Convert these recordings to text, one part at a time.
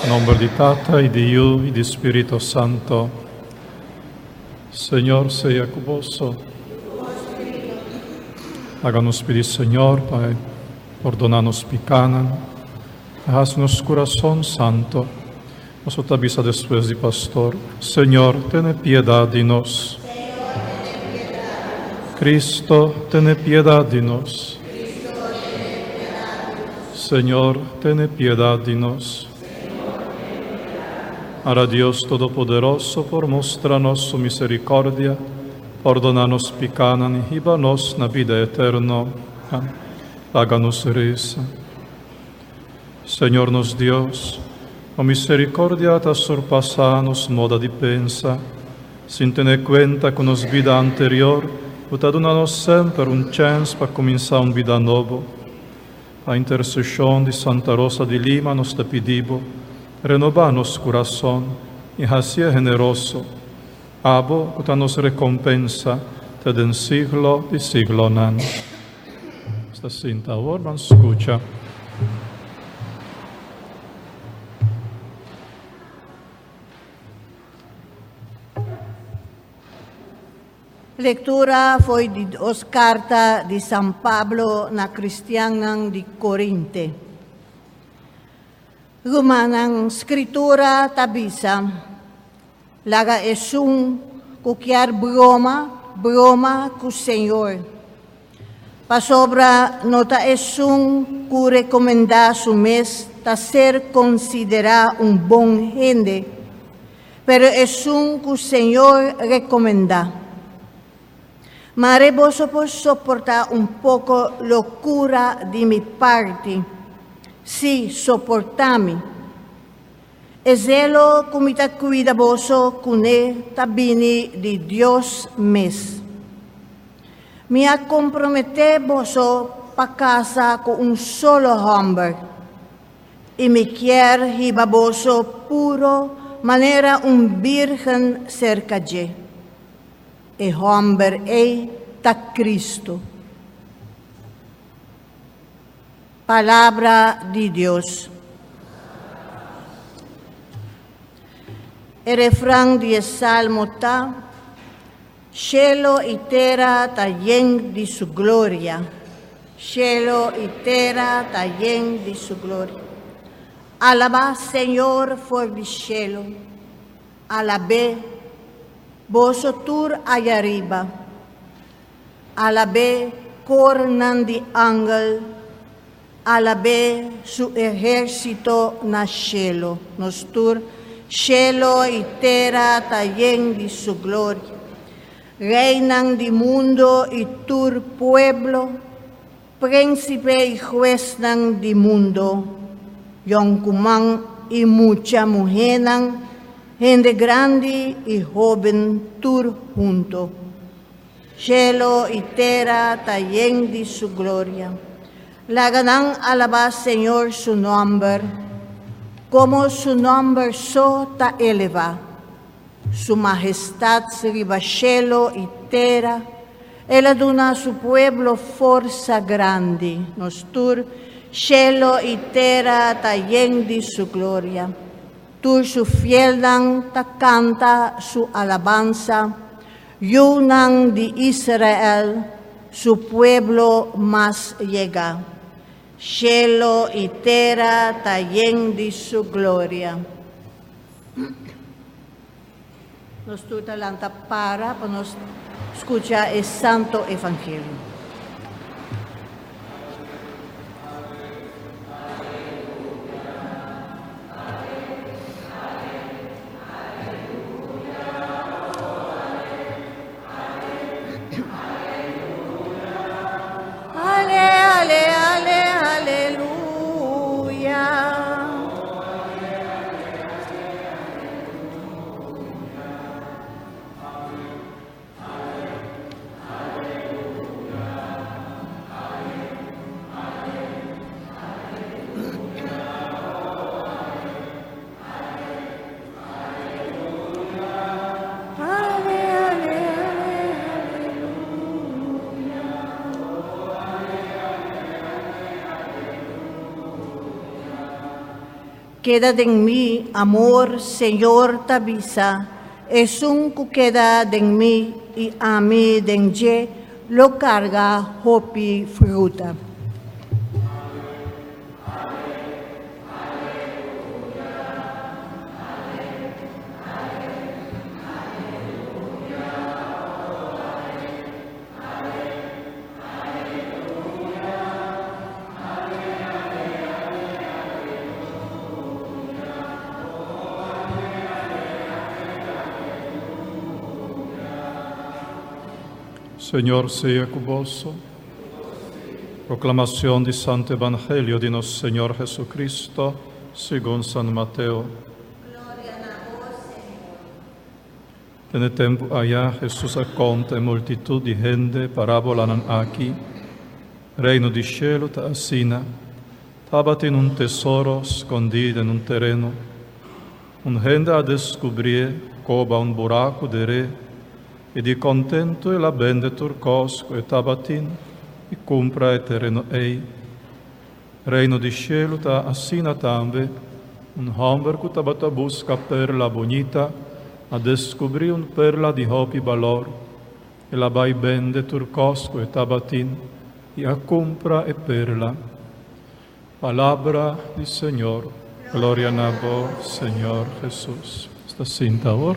Nomber di Tata y di Yu y di Spirito Santo. Señor sea cu boso. Laga nos pidi Señor pa E pordona nos picanan, pa haci nos curason santo. Boso ta bisa despues di pastor, Señor, tene piedad di nos. Cristo, tene piedad di nos. Señor, tene piedad di nos. Ara Dios Todopoderoso por mustra nos su misericordia, pordona nos picanan y hiba nos na bida eterno. Amén. Laga nos reza. Señor nos Dios, bo misericordia ta surpasá nos moda di pensa. Sin tene cuenta cu nos bida anterior, bo ta duna nos semper un chens pa cuminsá un bida nobo. Pa intercesion di Santa Rosa di Lima nos ta pidi bo, renobá nos curason i hacié generoso. Abo cu ta nos recompensa te den siglo di siglonan. Nos ta sinta awor, ban scucha. Lectura foi di dos carta di San Pablo na cristiannan di Corinte. Rumannan, Scritura ta bisa, Laga esun ku kier broma, broma ku Señor. Pasobra no ta esun ku rekomendá su mes ta ser konsiderá un bon hende, pero esun ku Señor rekomendá. Mare boso por soportá un poko lokura di mi parti. Sí, soportá mi. E zelo ku mi ta kuida boso kuné ta bini di Dios mes. Mi a komprometé boso pa kasa ku un solo hòmber, i mi kier hiba boso puro manera un bírgen serka dje. E hòmber ei ta Kristu. Palabra di Dios. E refran di e salmo ta, Shelo i tera ta yen di su gloria. Shelo i tera ta yen di su gloria. Alabá Señor for di shelo. Alab'é, boso tur ayariba. Alab'é kornan di angel, alab'é su ehérsito na shelu. Nos tur, shelu i tera ta yen di su gloria. Reinan di mundu i tur pueblo, prínsipe i huesnan di mundu, yònkuman i mucha muhénan, hende grandi i hóben tur huntu. Shelo i tera ta yen di su gloria. Laga nan alabá Señor su nòmber, komo su nòmber so ta elevá. Su mahestat riba shelo i tera, el a duna su pueblo forsa grandi. Nos tur, shelo i tera ta yen di su gloria. Tur su fielnan ta kanta su alabansa, Yunan di Israel, su pueblo mas yegá. Shelo i tera ta yen di su gloria. Nos tur ta lanta para pa nos skucha e Santo Evangelio. Ale, ale, ale, aleluya. Keda den mi amor, Señor ta bisa, esun ku keda den mi i ami den dje, lo karga hopi fruta. Señor sea ku boso. Proclamación di Santo Evangelio di nos Señor Jesucristo, segun San Mateo. Den e tempu ayá Hesus a konta e multitut di hende parábolanan aki, Reino di shelu ta asina, Tabatin un tesoro skondí den un tereno. Un hende a deskubrié, koba un buraku der'é, i di kontentu el a bende tur kos ku e tabatin i kumpra e tereno ei. Reino di shelu ta asina tambe, un hòmber ku tabata buska perla bunita a deskubrí un perla di hopi balor. El a bai bende tur kos ku e tabatin i a kumpra e perla. Palabra di Señor. Gloria na bo, Señor Jesus. Sta sinta awor.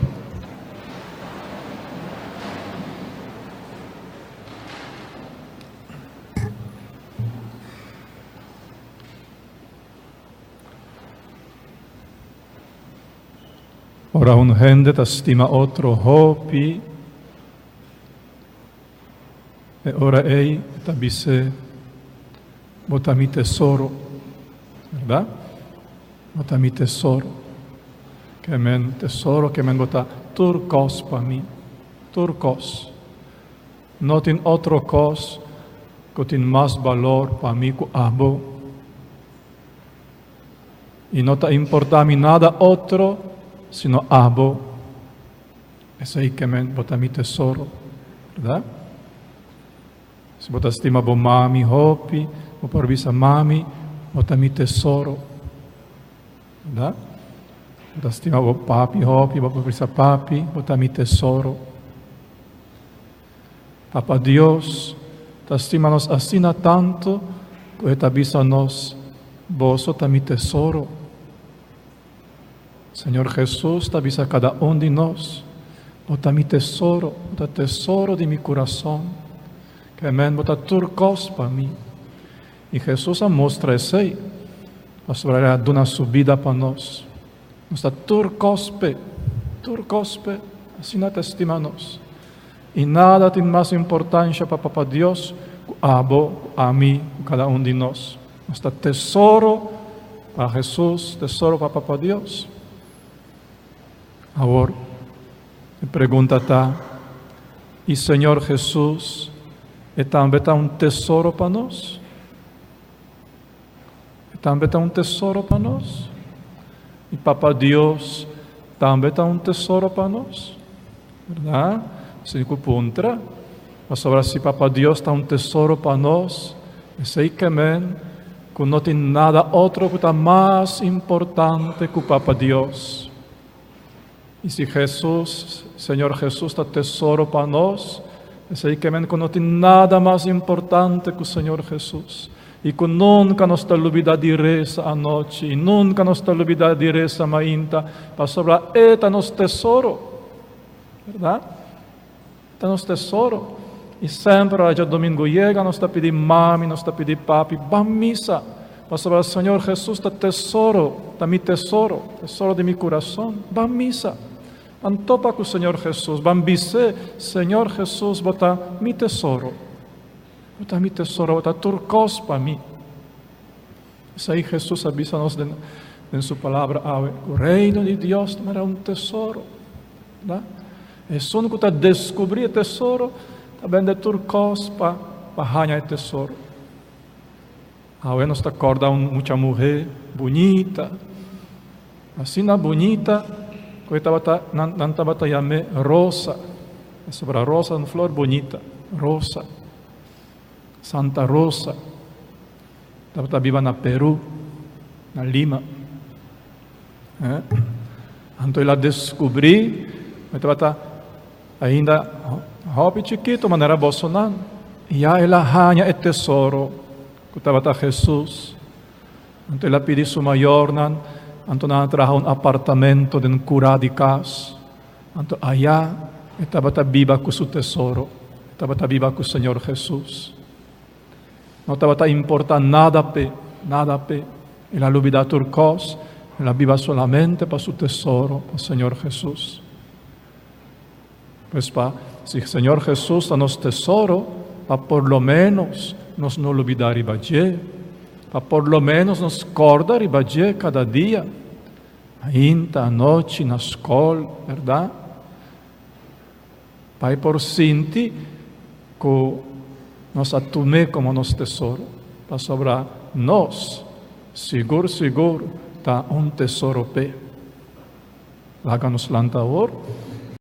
Ora un hende ta stima otro hopi, e ora ei e ta bis'é, Bo ta mi tesoro. Berdad? Bo ta mi tesoro. Ke men tesoro, ke men bo ta tur kos pa mi. Tur kos. No tin otro kos ku tin mas balor pa mi ku abo. I no ta importá mi nada otro sino abo. Esei ke men bo ta mi tesoro, bèrdat? Si bo ta stima bo mami hopi, bo por bisa, Mami, bo ta mi tesoro. Bèrdat? Bo ta stima bo papi hopi, bo por bisa, Papi, bo ta mi tesoro. Papa Dios ta stima nos asina tantu ku e ta bisa nos, Boso ta mi tesoro. Señor Jesus ta bisa kada un di nos, Bo ta mi tesoro, bo ta tesoro di mi kurason. Ke men bo ta tur kos pa mi. I Jesus a mustra esei pasobra el a duna su bida pa nos. Nos ta tur kos p'e, tur kos p'e, asina ta stima nos. I nada tin mas importansha pa Papa Dios ku abo, ku ami, ku kada un di nos. Nos ta tesoro pa Hesus, tesoro pa Papa Dios. Awor, e pregunta ta, I Señor Hesus, e tambe ta un tesoro pa nos? E tambe ta un tesoro pa nos. I Papa Dios tambe ta un tesoro pa nos. Berdad? Sin ku puntra. Pasobra si Papa Dios ta un tesoro pa nos, esei ke men ku no tin nada otro ku ta mas importante ku Papa Dios. I si Hesus, Señor Hesus ta tesoro pa nos, esei ke men ku no tin nada mas importante ku Señor Hesus. I ku nunka nos ta lubidá di resa anochi, i nunka nos ta lubidá di resa mainta, pasobra E ta nos tesoro. Bèrdat? E ta nos tesoro. I semper ora djadumingu yega nos ta pidi mami, nos ta pidi papi, ban misa, pasobra Señor Hesus ta tesoro, ta mi tesoro, tesoro di mi kurason. Ban misa. Ban topa ku Señor Hesus, ban bis'é, Señor Hesus, bo ta mi tesoro. Bo ta mi tesoro, bo ta tur kos pa mi. Esei Hesus a bisa nos den, den su palabra awe, ku reino di Dios ta manera un tesoro. Da? Esun ku ta deskubrí e tesoro ta bende tur kos pa pa haña e tesoro. Awe nos ta kòrda un mucha muhé bunita, asina bunita ku e tabata nan nan tabata yam'é Rosa, pasobra rosa ta un flor bunita, rosa, Santa Rosa. Tabata biba na Peru, na Lima. Eh? Anto el a descubrí, e tabata ainda hopi chikito manera bosonan, y ya el a haña e tesoro ku tabata Jesus. Anto el a pidi su mayornan, anto nan a traha un apartamento den kurá di kas. Anto ayá e tabata biba ku su tesoro, e tabata biba ku Señor Jesus. No tabata importá nada p'e, nada p'e. El a lubidá tur kos, el a biba solamente pa su tesoro, pa Señor Jesus. Pues pa, si Señor Jesus ta nos tesoro, pa por lo menos nos no lubidá riba dje, pa por lo menos nos kòrda riba dje kada dia, ainta, anochi, na skol, bèrdat? Pa e por sinti ku nos a tum'é komo nos tesoro, pasobra nos sigur sigur ta un tesoro p'e. Laga nos lanta awor.